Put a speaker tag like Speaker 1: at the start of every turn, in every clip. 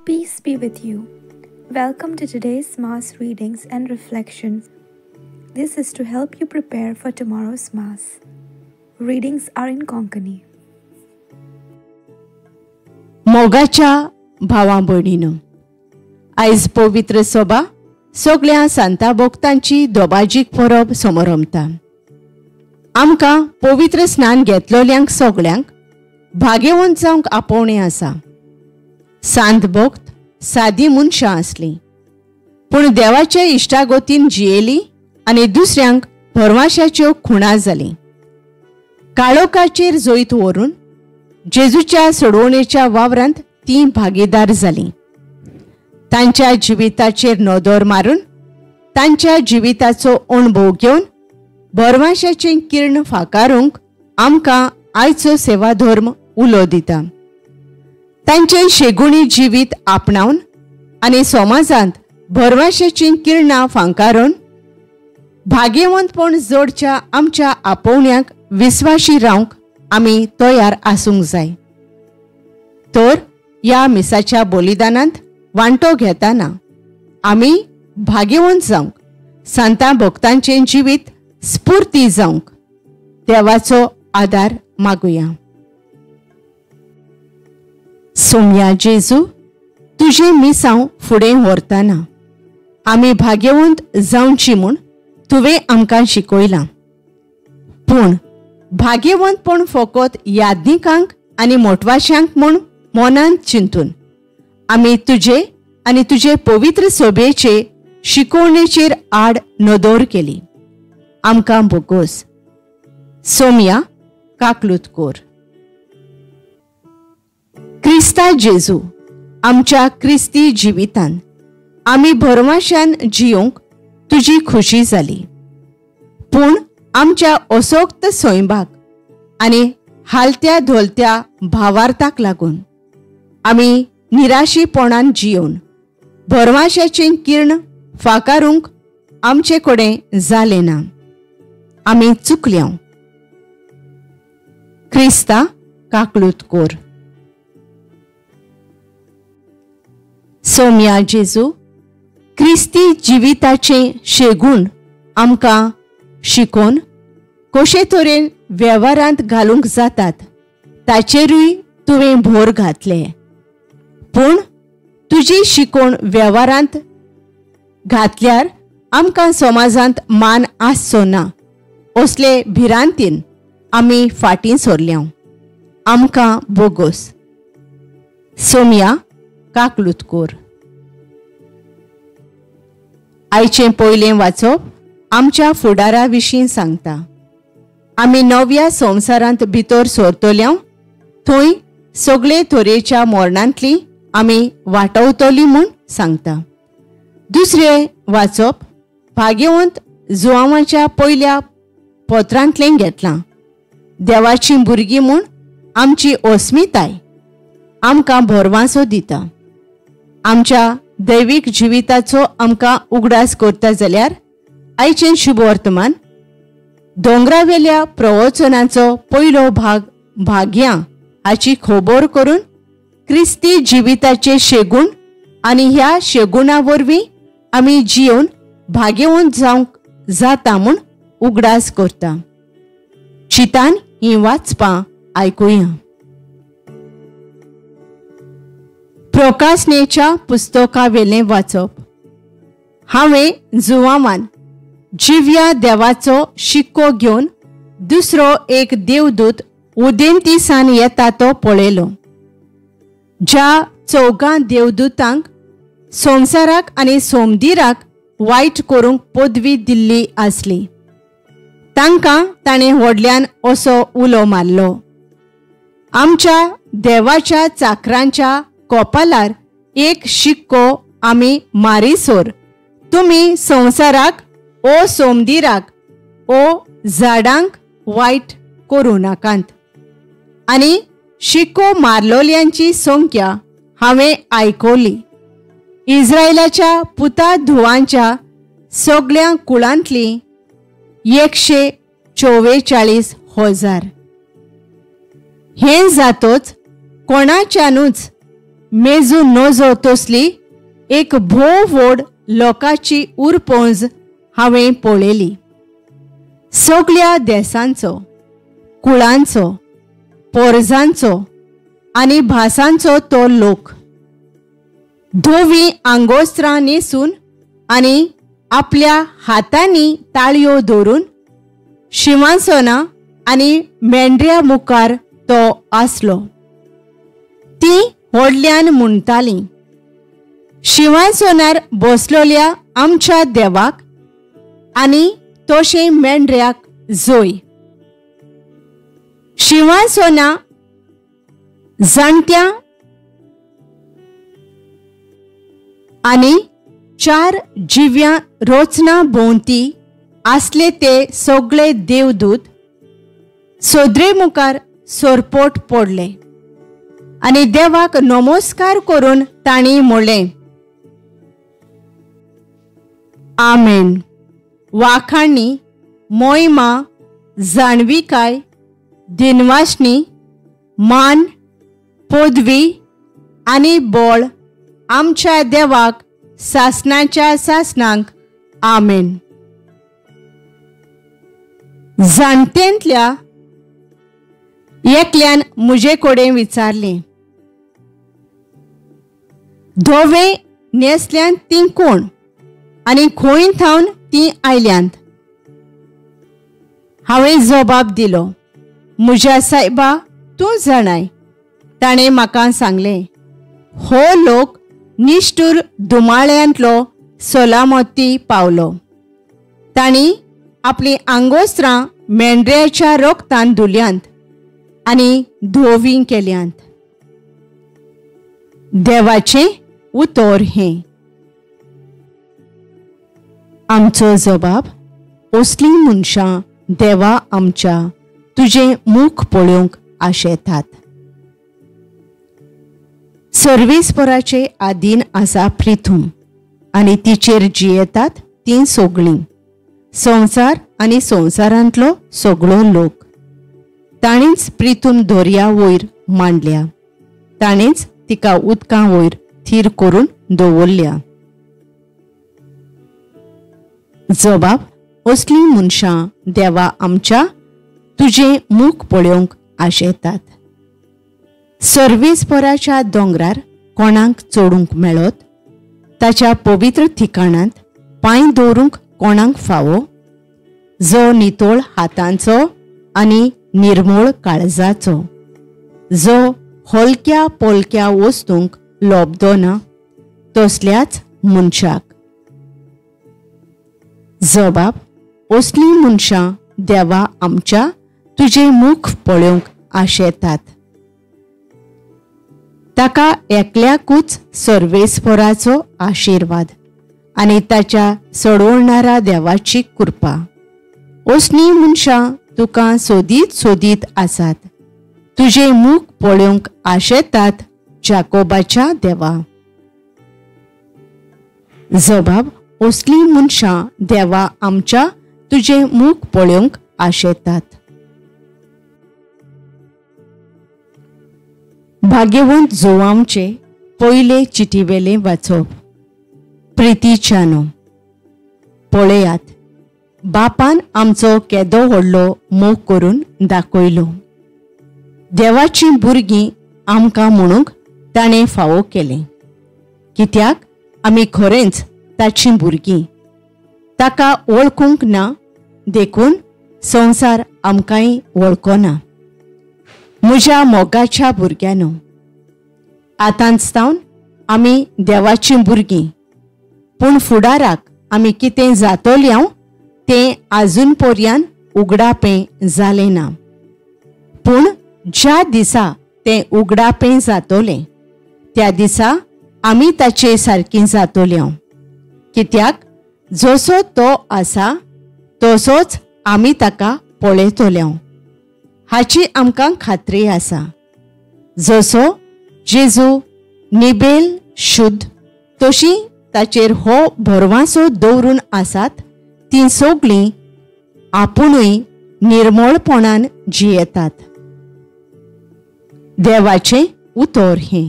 Speaker 1: Peace be with you. Welcome to today's Mass readings and reflections. This is to help you prepare for tomorrow's Mass. Readings are in Konkani.
Speaker 2: मोगाच्या भावा भयणीनो, आयज पवित्र सभा सगळ्या सांता भक्तांची दोबाजीक परब समरंभता. आमकां पवित्र स्नान घेतलोल्यांक सगळ्यांक भाग्यवंत जावंक आपोवणें आसा. सांत भक्त सादी मनशां आसलीं, पूण देवाचे इश्टागतीन जियेली आनी दुसऱ्यांक भरवाशाच्यो खुणा जालीं. काळोखाचेर जैत व्हरून जेजूच्या सोडवणेच्या वावरांत तीं भागीदार जालीं. तांच्या जिविताचेर नदर मारून तांच्या जिविताचो अणभव घेवन भरवाशाचें किर्ण फाकारूंक आमकां आयचो सेवा धर्म उलो दिता. तांचें शेगुणी जिवीत आपणावन आनी समाजांत भरवाशाचीं किरणां फांकारून भाग्यवंतपण जोडच्या आमच्या आपोवण्याक विस्वाशी रावंक आमी तयार आसूंक जाय. तर ह्या मिसाच्या बलिदानांत वांटो घेतना आमी भाग्यवंत जावंक, सांता भक्तांचें जिवीत स्फूर्ती जावंक देवाचो आदार मागुया. सोम्या जेजू, तुजें मिसांव फुडें व्हरतना आमी भाग्यवंत जावची म्हूण तुवें आमकां शिकयलां. पूण भाग्यवंतपण फकत यादनिकांक आनी मोटवाशांक म्हूण मनांत चिंतून आमी तुजे आनी तुजे पवित्र सभेचे शिकोवणेचेर आड नदर केली. आमकां बोगोस. सोम्या, काकलूत कोर. क्रिस्ता जेजू, आमच्या क्रिस्ती जिवितान आमी भरवाशान जियोंक तुजी खुशी जाली. पूण आमच्या असोक्त स्वयंबाक आनी हालत्या धोलत्या भावार्थाक लागून आमी निराशीपणान जियोवन भरवाशाचें किर्ण फाकारूंक आमचे कडेन जालें ना. आमी चुकल्या. क्रिस्ता, काकलूत कोर. सोम्या जेजू, क्रिस्ती जिविताचें शेगूण आमकां शिकोवन कशे तरेन वेव्हारांत घालूंक जातात ताचेरूय तुवें भर घातले. पूण तुजी शिकोवण वेव्हारांत घातल्यार आमकां समाजांत मान आसचो ना असले भिरांतीन आमी फाटीं सरल्या. आमकां बोगोस. सोम्या, काकलूत कोर. आयचें पयलें वाचप आमच्या फुडारा विशीं सांगता. आमी नव्या संवसारांत भितर सरतल्या थंय सगळे तरेच्या मरणांतली आमी वाटवतली म्हूण सांगता. दुसरें वाचप भाग्यवंत जुवांवाच्या पयल्या पत्रांतलें घेतलां. देवाचीं भुरगीं म्हूण आमची अस्मिताय आमकां भरवासो दिता. आमच्या दैवीक जिविताचो आमकां उगडास करता जाल्यार आयचें शुभवर्तमान दोंगरावेल्या प्रवचनाचो पयलो भाग भाग्यां हाची खबर करून क्रिस्ती जिविताचे शेगूण आनी ह्या शेगुणा वरवीं आमी जियोवन भाग्यवंत जावंक जाता म्हूण उगडास करता. चितान हीं वाचपां आयकुया. प्रकाशनेच्या पुस्तकावेलें वाचप. हांवें जुवामान जिव्या देवाचो शिक्को घेवन दुसरो एक देवदूत उदेंतीसान येता तो पळयलो. ज्या चौगां देवदूतांक संवसाराक आनी सोमदिराक वायट करूंक पदवी दिल्ली आसली तांकां ताणें व्हडल्यान असो उलो मारलो, आमच्या देवाच्या चाकरांच्या कोपालार एक शिक्को आमी मारीसोर तुमी संवसाराक ओ सोमदिराक ओ झाडांक वायट करूं नाकात. आनी शिक्को मारलोल्यांची संख्या हांवें आयकली. इस्रायलाच्या पुता धुवांच्या सगळ्या कुळांतली 144,000. हें जातोच कोणाच्यानूच मेजू नजो तसली एक भोव व्हड लोकांची उरपोंज हांवें पळयली. सगळ्या देसांचो, कुळांचो, पोरजांचो आनी भासांचो तो लोक धवी आंगोस्त्रां न्हेसून आनी आपल्या हातांनी ताळयो दवरून शिंवासनां आनी मेंढऱ्या मुखार तो आसलो. ती व्हडल्यान म्हणटाली, शिंवासनार बसलोल्या आमच्या देवाक आनी तशें मेंढऱ्याक जोय. शिंवासना जाणट्या आनी चार जिव्या रोचना भोंवती आसले ते सगळे देवदूत सोदरे मुखार सोरपोट पडले आनी देवाक नमस्कार करून तांणी म्हणलें, आमेन. वाखाणी, मोहिमा, जाणविकाय, दिनवासणी, मान, पदवी आनी बळ आमच्या देवाक सासणाच्या सासणांक. आमेन. जाणटेंतल्या एकल्यान म्हजे कडेन विचारलें, धवे न्हेसल्यांत तीं कोण आनी खंय थावन तीं आयल्यांत? हांवें जबाब दिलो, म्हज्या सायबा, तूं जाणाय. ताणें म्हाका सांगलें, हो लोक निश्ठूर दुमाळ्यांतलो सलामती पावलो. तांणी आपलीं आंगोस्त्रां मेंढऱ्याच्या रोगतान धुल्यांत आनी धोवीं केल्यांत. देवाचें उतर हें. आमचो जबाब, असलीं मनशां देवा आमच्या तुजें मुख पळोवंक आशेतात. सर्वेस्पराचे आदीन आसा प्रिथूम आनी तिचेर जियेतात तीं सगळीं, संवसार आनी संवसारांतलो सगळो लोक. ताणेंच प्रिथूम दर्या वयर मांडल्या, ताणेंच तिका उदकां वयर थीर करून दवरल्या. जबाब, असलीं मनशां देवा आमच्या तुजें मुख पळोवंक आशेतात. सर्वेस्पराच्या दोंगरार कोणाक चडूंक मेळत? ताच्या पवित्र ठिकाणांत पांय दवरूंक कोणाक फावो? जो नितळ हातांचो आनी निर्मळ काळजाचो, जो हलक्या पोलक्या वस्तूंक लोबदो ना, तसल्याच मनशाक. जबाब, असलीं मनशां देवा आमच्या तुजें मुख पळोवंक आशेतात. ताका एकल्याकूच सर्वेस्पराचो आशिर्वाद आनी ताच्या सोडवणारा देवाची कृपा. असलीं मनशां तुका सोदीत सोदीत आसात, तुजें मुख पळोवंक आशेतात जाकोबाच्या देवा. जबाब, असलीं मनशां देवा आमच्या तुजें मुख पळोवंक आशेतात. भाग्यवंत जुवांवचे पयले चिटीवेलें वाचप. प्रितीच्यानो, पळयात, बापान आमचो केदो व्हडलो मोग करून दाखयलो. देवाचीं भुरगीं आमकां म्हणूंक ताणें फावो केलें, कित्याक आमी खरेंच ताचीं भुरगीं. ताका वळखूंक ना देखून संवसार आमकांय वळखना. म्हज्या मोगाच्या भुरग्यांनो, आतांच तावन आमी देवाचीं भुरगीं, पूण फुडाराक आमी कितें जातोल्यांव तें आजून पर्यान उगडापें जालें ना. पूण ज्या दिसा तें उगडापें जातोलें त्या दिसा आमी ताचे सारकीं जातोल्यांव, कित्याक जसो तो आसा तसोच आमी ताका पळयतोल्यांव हाची आमकां खात्री आसा. जसो जेजू निबेल शुद्ध तशी ताचेर हो भरवासो दवरून आसात तीं सगळीं आपुणूय निर्मळपणान जियेतात. देवाचें उतर हें.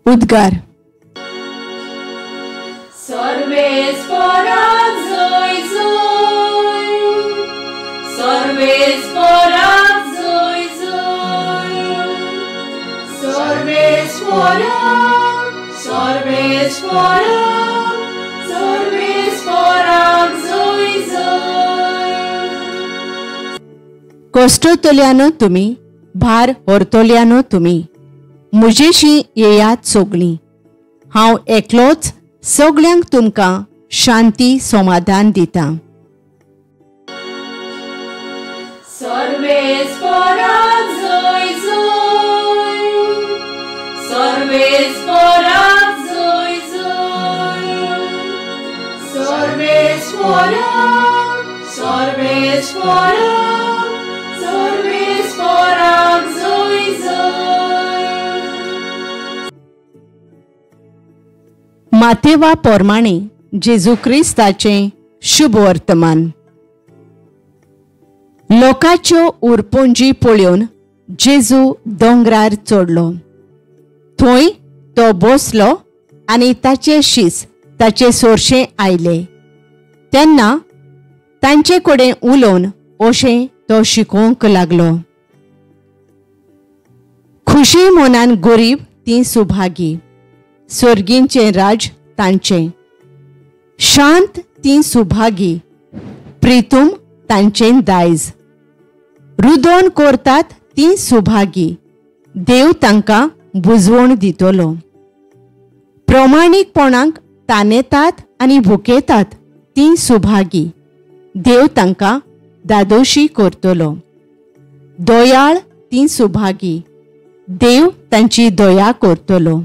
Speaker 2: उद्गार.
Speaker 3: सर्वेस्पराक जय जय, सर्वेस्पराक जय जय, सर्वेस्पराक, सर्वेस्पराक, सर्वेस्पराक जय जय.
Speaker 2: कश्टतल्यानो तुमी, भार व्हरतल्यानो तुमी, म्हजेशी येयात सगळीं, हांव एकलोच सगळ्यांक तुमकां शांती समाधान दिता.
Speaker 3: सर्वेस्पराक जय जय, सर्वेस्पराक जय जय, सर्वेस्पराक, सर्वेस्पराक, सर्वेस्पराक जय जय.
Speaker 2: मातेवा पोरमाणे जेजू क्रिस्ताचें शुभ वर्तमान. लोकाच्यो उरपोंजी पळोवन जेजू दोंगरार चडलो. थंय तो बसलो आनी ताचे शीस ताचे सोरशें आयले. तेन्ना तांचे कडेन उलोवन अशें तो शिकोवंक लागलो. खुशी मनान गरीब तीं सुभागी, स्वर्गींचें राज तांचें. शांत तीं सुभागी, प्रितूम तांचें दायज. रुदोन करतात तीं सुभागी, देव तांकां बुजवण दितलो. प्रमाणीकपणाक तानेतात आनी भुकेतात तीं सुभागी, देव तांकां दादोशी करतलो. दयाळ तीं सुभागी, देव तांची दया करतलो.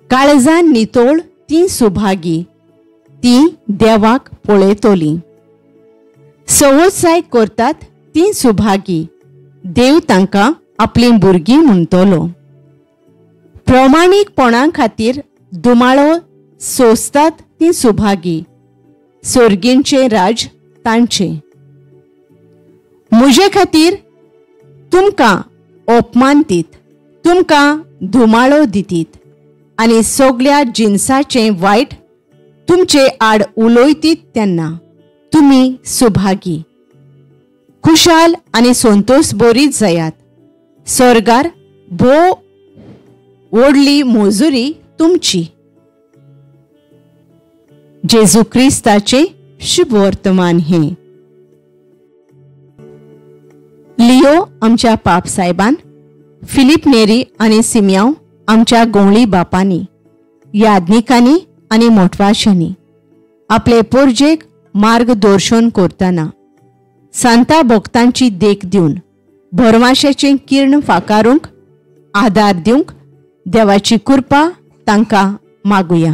Speaker 2: काळजान नितोळ तीं सुभागी, तीं देवाक पळयतलीं. सवसाय करतात तीं सुभागी, देव तांकां आपलीं भुरगीं म्हणटलो. प्रमाणीकपणा खातीर दुमाळो सोंसतात तीं सुभागी, स्वर्गींचें राज तांचें. म्हजे खातीर तुमकां अपमान दीत, तुमकां धुमाळो दितीत आनी सगल्या जिनसाचें वायट तुमचे आड उलयतीत तेन्ना तुमी सुभागी. खुशाल आनी संतोष बरीत जायात, स्वर्गार भोव व्हडली मजुरी तुमची. जेजू क्रिस्ताचें शुभ वर्तमान हें. लियो आमच्या पाप साहेबान, फिलीप नेरी आनी सिमियांव आमच्या गोंवळी बापांनी, यादनिकांनी आनी मोटवाशांनी आपले पोरजेक मार्गदर्शन करतना सांता भक्तांची देख दिवन भरमाशाचें किर्ण फाकारूंक आदार दिवंक देवाची कृपा तांकां मागुया.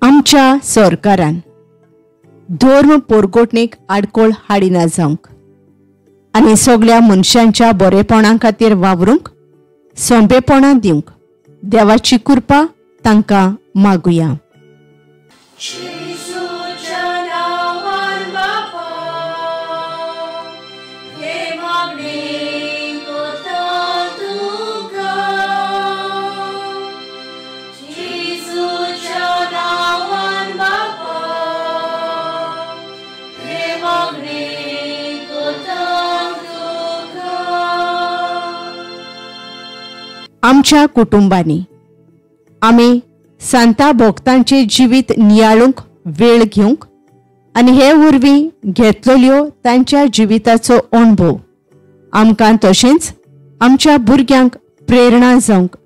Speaker 2: आमच्या सरकारान धर्म पोरगोटणेक आडकोळ हाडिना जावंक आनी सगल्या मनशांच्या बरेपणा खातीर वावरूंक सोंपेपणां दिवंक देवाची कृपा तांकां मागुया. आमच्या कुटुंबांनी आमी सांता भक्तांचें जिवीत नियाळूंक वेळ घेवंक आनी हे वरवीं घेतलेल्यो तांच्या जिविताचो अणभव आमकां तशेंच आमच्या भुरग्यांक प्रेरणा जावंक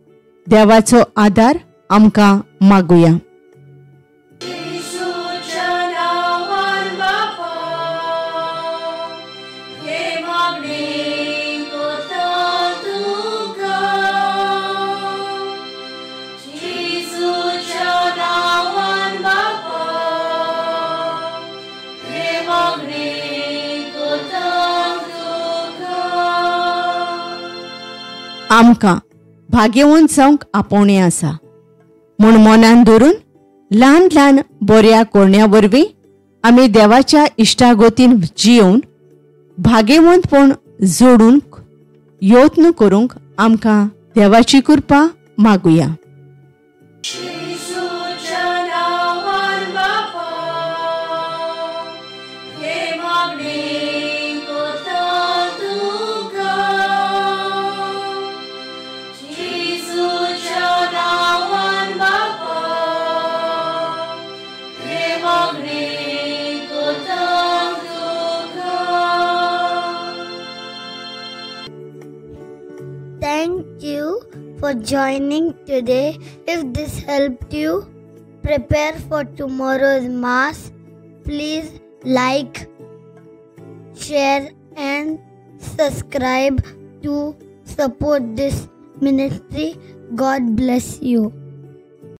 Speaker 2: देवाचो आदार आमकां मागुया. आमकां भाग्यवंत जावंक आपोवणें आसा. म्हूण मनान धरून ल्हान ल्हान बऱ्या करण्या वरवीं आमी देवाच्या इश्टागतीन जियोवन भाग्यवंतपण जोडूंक यत्न करूंक आमकां देवाची कृपा मागुया.
Speaker 4: Thank you for joining today. If this helped you prepare for tomorrow's Mass, please like, share and subscribe to support this ministry. God bless you.